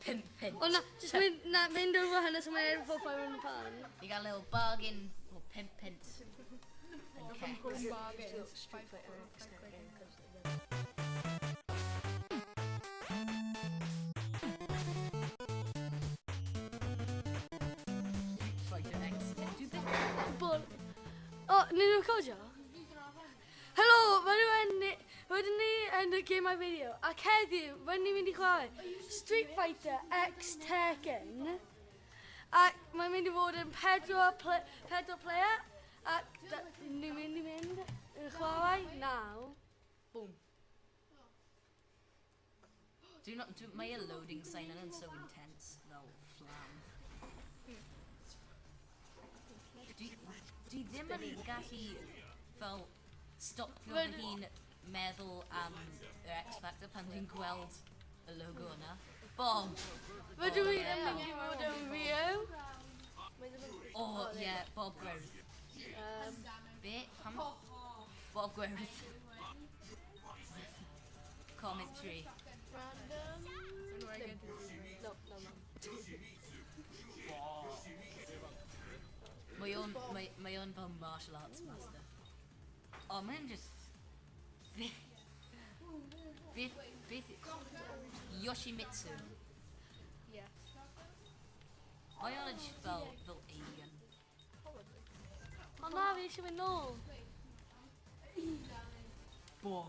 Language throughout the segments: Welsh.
5 punt. O na, just mynd, na, mynd over hynny so mae'n for 500 pound. Ni gael little bargain o 5 punt. Yn Kex. Bargains. Street Fighter X Tekken, 'cause Fighter X. Dwi byth... Bol. O, ni'n recordio? Helo, rydyn ni rydyn ni yn y Gemau Video ac heddiw rydyn ni'n mynd i chwarae Street Fighter X Tekken ac mae'n mynd i fod yn pedwar, ple, pedwar player ac ni'n mynd i mynd yn chwarae naw. Boom. Do not, do, mae y loading sign yn so intense, fel fflam. Dwi, dwi ddim yn gallu fel stopio fy hun meddwl am yr X Factor pan dwi'n gweld y logo yna. Bob! Rydw i yn mynd i fod yn Rio. O, oh, ie, yeah, Bob Gwyrdd. Be? Pam? Bob Gwyrdd. Commentary. Random. No, no, no. Mae o'n, mae, mae o'n fel martial arts master. O, mae'n just... Beth, beth, Yoshimitsu. Yeah. Mae o'n edrych fel, fel alien. O na, fi eisiau mynd nôl. Bob.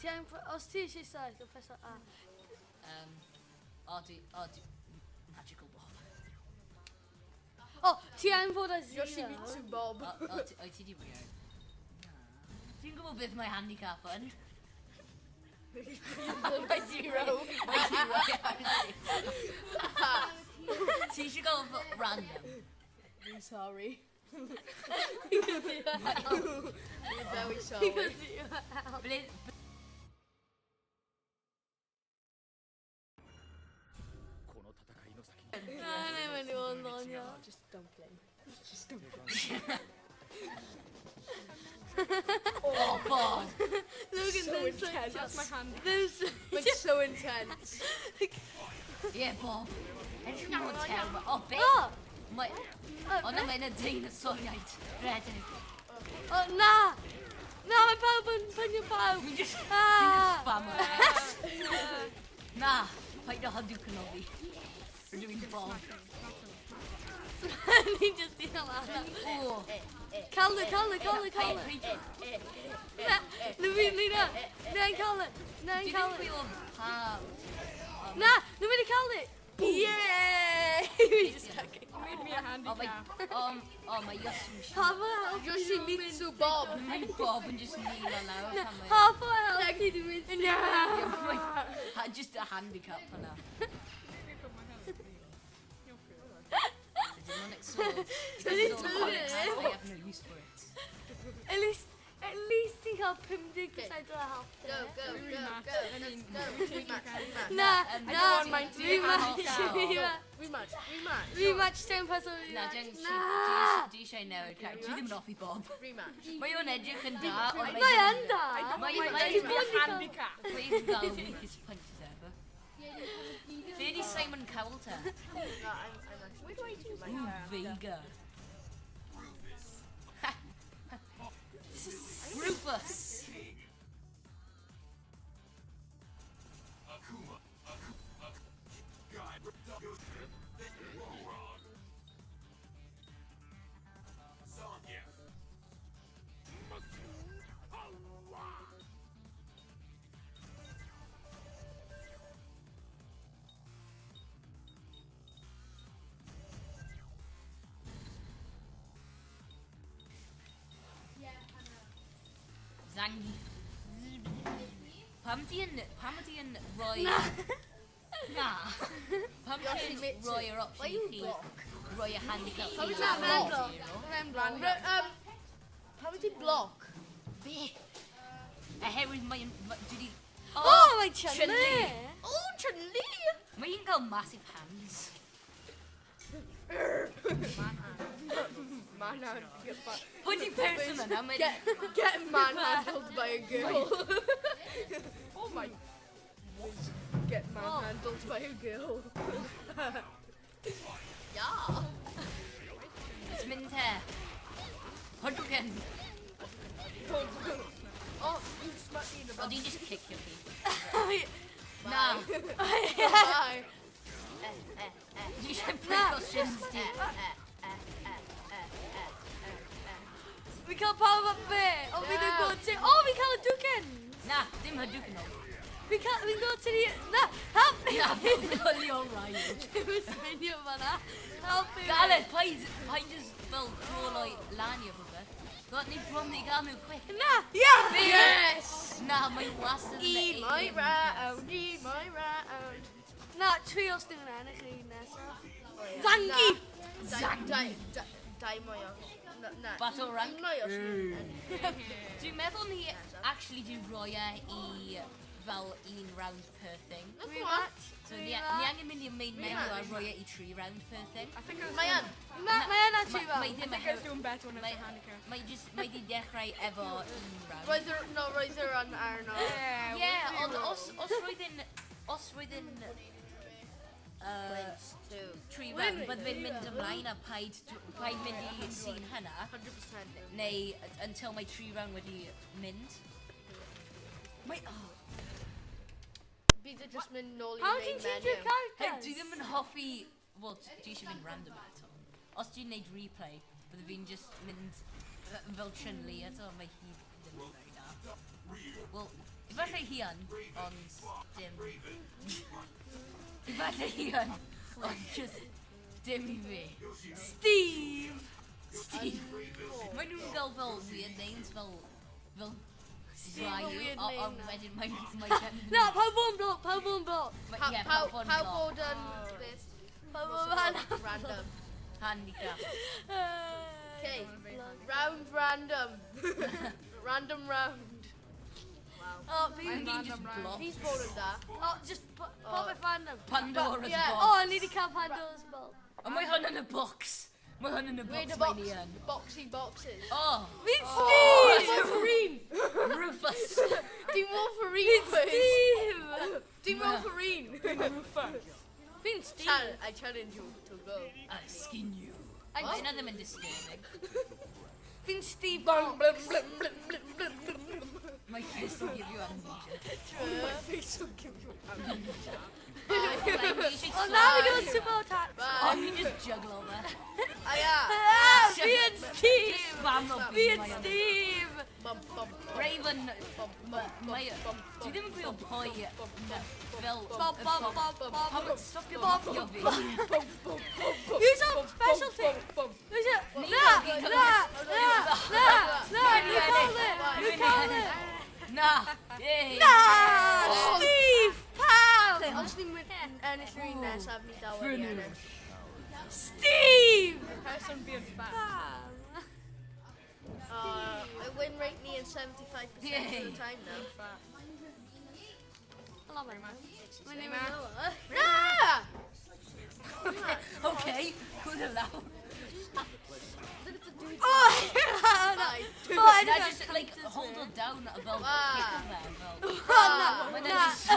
Ti angen, os ti eisiau saith, o press A. O, dwi, o, dwi, magical Bob. O, ti angen fod ar zero. Yoshimitsu Bob. O, o, ti- o, ti di weird. Dwi'n gwybod beth mae handicap yn. Mae zero. Mae ti roi ar Ti eisiau gael fel random. I'm sorry. We're very sorry. Ble, Na, na, mae'n i fod yn ddoniol. Just don't play. Just don't play. oh, Bob. Look at So this. intense. That's my hand. This. Like so intense. Yeah, Bob. Edrych yn mor terrible. O, be? O! Mae... O, O, na, mae'n y deinosoriaid. Redeg. O, na! Na, mae pawb yn pynio pawb. Dwi'n just... Ah! Spam o X. Na, paid â Hadouken o fi. Rydw i'n Bob. Ni just di hala. O, Cael nhw, cael nhw, cael nhw, cael nhw. paid... Na, na fi, ni na. Na'n cael nhw, na'n Dwi cael ddim nhw. gwybod pa... Na, nhw'n mynd i cael nhw. Yeah! We just stuck it. Made me a O, mae... handicap. O, o, mae Yoshimitsu... Half o help. Yoshimitsu Bob. Mae Bob yn just kneel lawr pan mae... Half o help ti di mynd. Na! Ha, just a handicap hwnna. Maybe put my hand. You'll feel it. The demonic sword. It's Did it so do demonic, it? I have no use for it. At least, at least ti'n cael 50% o'r help. Go, go, go, Rematch. go. I mean, Go. Rematch, rematch. Na, Um, na. I don't want mine to be Rematch, half rematch. Rematch, rematch. Rematch, same person, Na, rematch. dwi'n Na! dwi eisiau newid character. Dwi ddim yn hoffi Bob. Rematch. Mae o'n edrych yn da, ond Mae yn da. Mae Mine mae to be a bod i gael- handicap. Mae yn gael weakest punches ever. Be di Simon Cowell te? No, I'm actually. Where do I choose my Ooh, hair? Vega. Rufus! Zangief. Pam di yn... Pam ydi yn rhoi... Na. Na. Pam ti yn Yoshimitsu. rhoi yr Why option i you chi block? rhoi y handicap Pam i wyt ti'n Na, block? fe'n block. Fe'n block. Pam wyt ti'n block? Be? Oherwydd mae'n... Dwi di... Oh, mae Chun-Li. Chun-Li. Oh, Chun-Li! Mae hi'n cael massive hands. Manhandled. Get, Pwy di person yna? Mae'n... get, get manhandled by a girl. Oh my. Fondled by a girl. Yeah. It's mynd te. Hadouken. Oh, you smacked me in the O, butt. dwi'n just cicio chi. Na. Bye. Dwi eisiau prico shins ti. Fi'n cael pawb up fe, ond fi'n Yeah. gwybod ti. O, fi'n cael y Hadouken! Na, dim Hadouken o. Fi'n cael, fi'n gwybod ti ni. Na, help me! Na, fi'n ffylio Ryan. Dwi'n spinio fan'na. Help me. Gareth, paid just fel crawloi lan i o rhywbeth. Got ni bron i gael mewn quick. Na, yeah! Yes! Na, mae wastad yn E my round, E my round. Na, tri os dwi'n ennill un nesaf. Zangief! Dau, dau, dau, dau mwy o. Na, na. Battle rank. Un mwy os ni'n ennill. Dwi'n meddwl ni actually do roi e i fel un round per thing. Look what? So ni angen mynd i'r main menu a roi e i tri round per thing. I think I was Mae yn. Mae yna tri Mae fel. ddim I think I was doing better when I was Mae a handicap. mae just mae di dechrau efo un round. Roedd yr, no, roedd yr yn arno. Yeah. Yeah, ond os roedd yn Two. tri round, bydde fe'n mynd ymlaen a paid mynd i scene hynna, 100%. neu until mae tri round wedi mynd. Mae, oh, Bydd e just mynd nôl i'r Pam main ti'n change menu. characters? Hey, dwi ddim yn hoffi. Wel, dwi eisiau mynd random eto. Os dwi'n neud replay, bydde fi'n just mynd fel Chun-Li eto, mae hi ddim yn very da. Wel, efallai hi yn, ond dim. Efallai hi yn, ond just dim i fi. Steve! Steve. Mae nhw'n gael fel weird names, fel Steve a Ryu, weird o- name ond na. wedyn mae'n Na, pawb o'n bloc, pawb o'n bloc. Ie, Pawb pawb o'n pawb bloc. bod yn beth. Pawb o'n fan. Random. Handicap. Okay. Round random. Random round. O, Fi'n fi. just block. He's bod yn da. O, just popeth random. Pandora's Yeah. box. O, ni wedi cael Pandora's box. Ond mae hwn yn y box. Mae hwn yn y We're box, the mae box. ni yn. Boxy boxes. Oh, Fi'n Steve! Wolverine! Rufus. Dim Wolverine, please. Steve! Dim Wolverine. Rufus. Fi'n Steve. I challenge you to go. I skin you. I'm Mae hynna ddim yn disturbing. Fi'n Steve Blum, Box. blum, blum, blum, blum, blum, blum. My fist will give you amnesia. My face will give you amnesia. O, na, fi gyda super attack. Oh, Bye. ni just juggle fe. Aya. Ah, fi yn Steve! Just spam o Fi yn Steve! Bum, bum, Raven, bum, bum, mae... bum, Dwi ddim yn gwybod pwy fel. Bob, bob, bob, bob. Pam stopio bopio fi? Bum, bum, bum, bum. Use our specialty. Bum, Use it. Na, na, na, na, na, you call it. You call it. Na! Yay! Na, Steve, pam. Os ni'n mynd ennill yr un nesaf, ni dal wedi ennill. Steve, Person being fat. pam. I win rate ni yn 75% of Yay. the time now. Fat. Hello, my My name is Noah. Na! Okay, cool it lawr. Look at the dude. Oh, Bye. oh, I Na, don't just like hold her down a fel Ah. kick fe, fel. Oh, na, Mae'n na. just-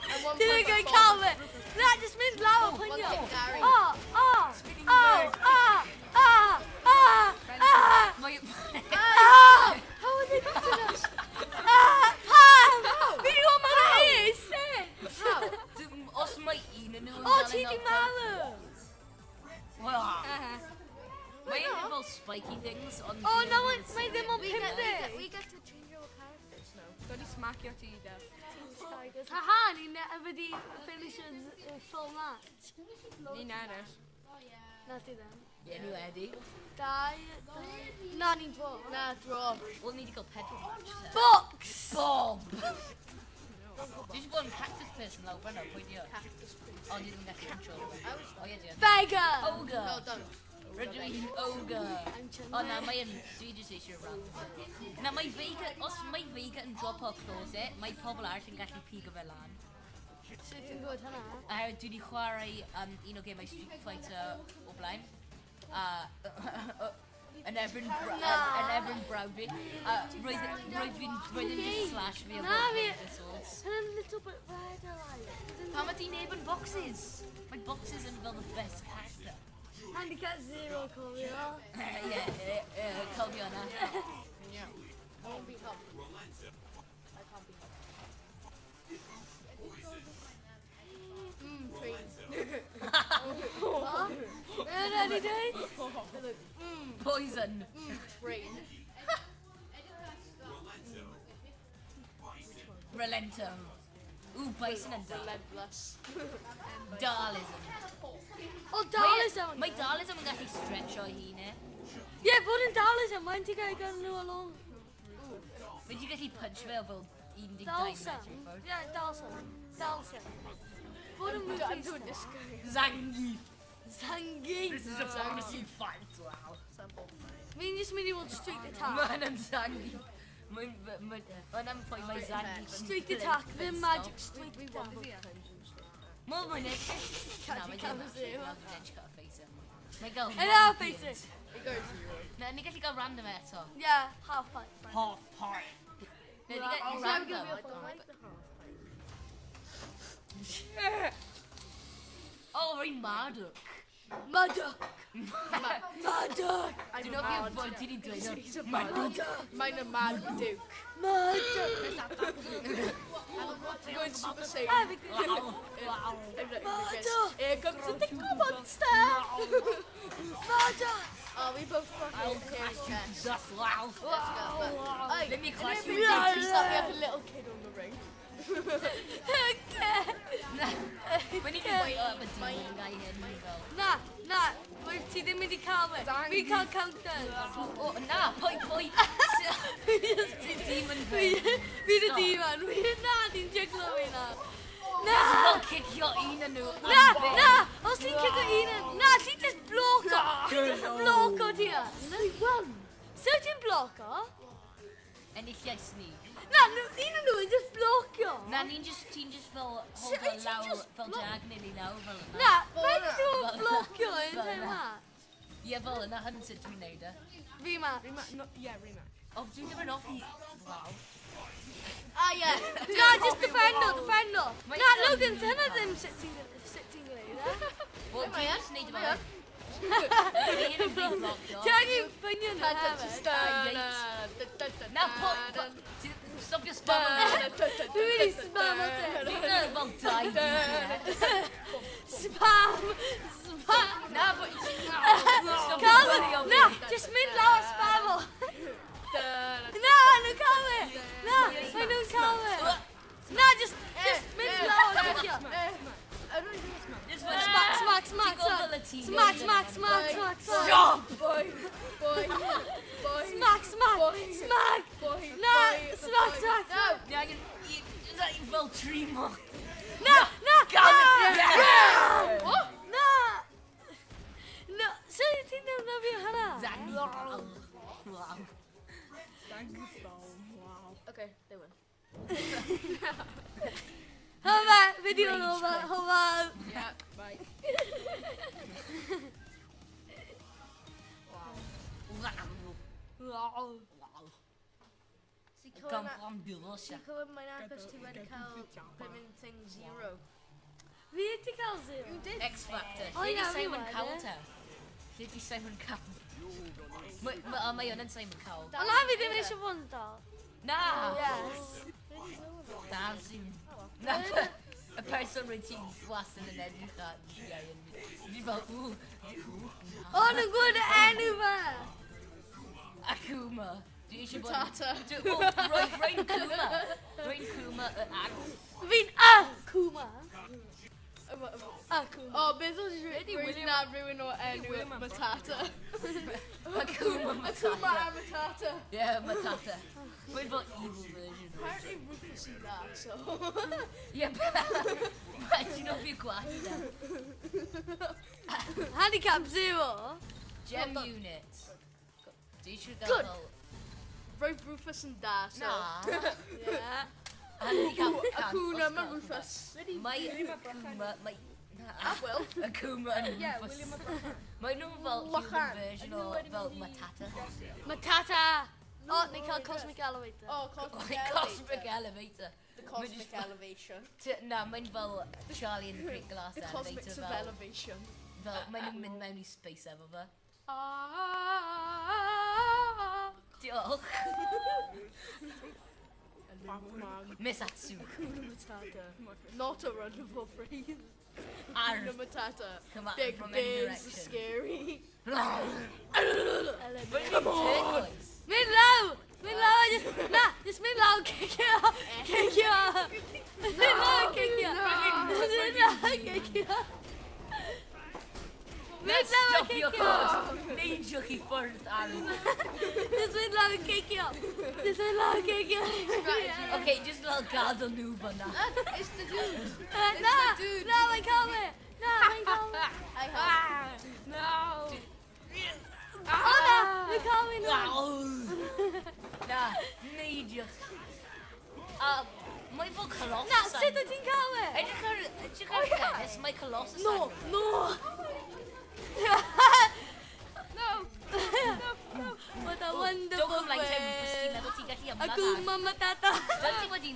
And one Dwi'n point going for cael fe. Na, just mynd lawr One pwynio. kick Gary. Oh, oh, oh, ah, ah, ah, ah, Mae. ah. How are they beating us? Ah, pam! Fi di gwybod mae'n ace! How? Os mae un yn nhw yn O, gael ti ei di knocked out. marw! Wel, mae un fel spiky things, ond. O, na, mae ddim ond We get, we get, 50. we get to change our characters now. Dod i smacio ti i death. Haha, ni never di finish y full match. Ni'n ennill. Na ti ddim. Ie, ni wedi. Dau, dau. Na, ni'n draw. Na, draw. Wel, ni wedi cael pedwar match. Te. Box! Bob! Dwi wedi bod yn cactus person lawr fan'na, pwy di o? Cactus prince. O, ni ddim yn gallu control fe. O, ie, di o. Beggar! Ogre! No, don't. Rydw i'n ogre. I'm chilling. O na, mae yn. Dwi jyst eisiau rand. Na, mae Vega. Os mae Vega yn drop o'r closet, mae pobl arall yn gallu pigo fe lan. Sut ti'n gwybod hynna? Oherwydd dwi wedi chwarae un o gemau Street Fighter o blaen. A Yn erbyn, yn erbyn brawd fi. A roedd roedd fi'n roedd e'n just slash fi Na, efo fi- swords. Hynna'n little bit red alive. Pam ydi neb yn boxes? Mae boxes yn fel the best character. Handicap zero, cofio. Ie, cofio yna. Yeah. Won't be helped. I can't be helped. Train. Yna ni dweud? Poison. Train. Relento. Ooh, Bison yn dal. Relentless. Dalism. O, Dalism. Mae Dalism yn gallu stretcho ei hun e. Ie, bod yn Dalism, mae'n ti gael gael nhw along. Mae ti'n gallu punch fel fel 12 metr i Dalsam. ffwrdd. Ie, Dalsam. Dalsam. Bod yn I'm movie doing star. this guy. Zangief. Zangief. This is a fantasy fight, wow. Sample. Fi'n just mynd i fod street attack. Mae hynna'n Zangief. Mae'n... Mae'n pwy mae Zangief yn Street attack, ddim magic street attack. Wel, mae'n edrych... Na, mae ddim actually. zero. Mae'n edrych ar face him. Mae'n gael... Yna, face it. It goes zero. Na, ni gallu gael random eto. Yeah, half pipe. Half pipe. Na, ni gallu Is there random. gonna be a full like the half pipe? Oh, rwy'n Marduk. Muddock. Muddock. I'm Dwi'n nofio fod ti wedi dweud He's a mad. Mine a mad duke. Muddock. Going Super Saiyan. Ah, fi gwybod. Wow. I'm not even Murder. guess. Here comes the Tickle Monster! Muddock. Oh, we both got I'll hit crash here. you Yes. to dust, wow. Let's go. But, Let me clash you. Yeah. Just like we have a little kid on the ring. Okay. Mae'n i gweud am y demon guy hyn fel. Na, na, wyt ti ddim mynd i cael fe. Fi'n cael counters. O, na, pwy, pwy. Ti'n demon Fi hyn. fi dy demon. Fi na, ti'n jyglo fi na. Na, Fel cicio un yn nhw. na, na. Os ti'n cicio un yn... Na, ti'n just bloco. Ti'n just bloco ti yn. So ti'n bloco? Enilliais ni. Na, un yn nhw yn just blocio. Na, ni'n just, ti'n just fel Sut hold o wyt ti'n lawr, just fel bloc- diagonally lawr fel yna. Na, fe ti'n Fel yna. blocio yn Fel time yna. na. Ie, fel yna, hyn sut dwi'n neud e. Fi ma. Rematch, no, yeah, rematch. O, dwi ddim yn offi. Waw. Ah, yeah. Na, just defendo, defendo. Mae Na, ddim- Logan, dyna ddim sut ti'n sut ti'n gwneud e. Wel, Mae dwi'n e, just neud mae yma. e. Mae hyn yn fi'n blocio. Ti angen bynio nhw hefyd. Na, po... Stopio spam yn Dwi'n mynd i spam o te. Fi'n meddwl fel dau DPS. Spam! Spam! Na, bo... Stopio Cael bwlio Na, fi. just mynd lawr a spam o. Na, nhw'n cael e! Na, mae nhw'n cael e! Na, just mynd lawr a clicio. Just fel- Smack, smack, smack, Ti'n gweld fel y tîm smack, yn smack, y- smack, smack, smack. Stop! Boy, boy, boy, Smack, smack, smack. boy. Na, smack, smack, smack. Ni angen... Fel tri mo. Na, na, Gan- na! Yeah! Na! Na, sut ti'n defnyddio hynna? Zangief. Wow. Zangief bomb, wow. Okay, they win. Hwma, fideo yn over, hwma. Yeah, bye. Wow. Wow. Wow. Ti'n Gan clywed flan bilos, ti'n clywed mae'n achos ti wedi cael Women Thing Zero. Fi wedi cael zero. You did. X Factor. O, Lle ie, di fi Simon wedi. Cowell te? Lle di Simon Cowell? Mae hwn yn Simon Cowell. Ond na, fi ddim eisiau fod yn dal. Na! Yes. Na, sy'n... Na, y person rwy'n ti'n wastad yn edrych at ie, Fi fel, ww, O, nhw'n gwybod y enw fe. Akuma. Dwi eisiau bod... Tata. O, rwy'n Kuma. Rwy'n Kuma y ag. Fi'n y Kuma. Y Kuma. O, beth oedd Ydi rhywun William- na rhywun o enw William am Matata. Akuma Akuma Matata. a Matata. Yeah, Matata. Mae'n fel evil version. Apparently Rufus yn dda, so... Yeah, but ti'n know fi gwallt e. Handicap zero. Gem unit. Dwi eisiau gael Good. fel... Roedd Rufus yn da, so... Na. Yeah. Handicap cant. Akuna, Oscar. mae Rufus. Mae Akuma, mae... Na. Will. Akuma and Yeah, Rufus. William Abraham. Mae nhw fel human Lochan. version o fel Matata. Matata! O, ni'n cael Cosmic Elevator. Oh, Cosmic Like Cosmic Elevator. Elevator. The Mae Cosmic just- Elevation. Na, mae'n fel Charlie and the Great Glass The Cosmic Elevator. Fel, Elevation. fel mae nhw'n mynd mewn i space efo fe. Ah. Diolch. Batman. Miss Atsu. Matata. Not a wonderful phrase. Ar. Hakuna Matata. Come at Big from any biz, direction. scary. Come on! Mynd lawr! Mynd lawr! Just, na! Just mynd lawr, cicio! Cicio! Mynd lawr, cicio! Mynd lawr, cicio! Mynd lawr, Stop your cicio! cos! Neidio chi ffwrdd ar. Just mynd lawr, cicio! Just mynd lawr, cicio! Okay, just fel gadael nhw fyna. It's the dude. Na! Na, mae'n cael fe! Na, mae'n cael fe! I have. No! O na! Mae'n cael fi nôl! Na, neidio. A mae fel Colossus. Na, sut wyt ti'n cael fe? Edrych ar ffenest, mae Colossus No, arno. no! No! No, no! What a Don't wonderful come like him, ti'n world. meddwl ti'n gallu ymladd. Akuma Matata! Dyl ti wedi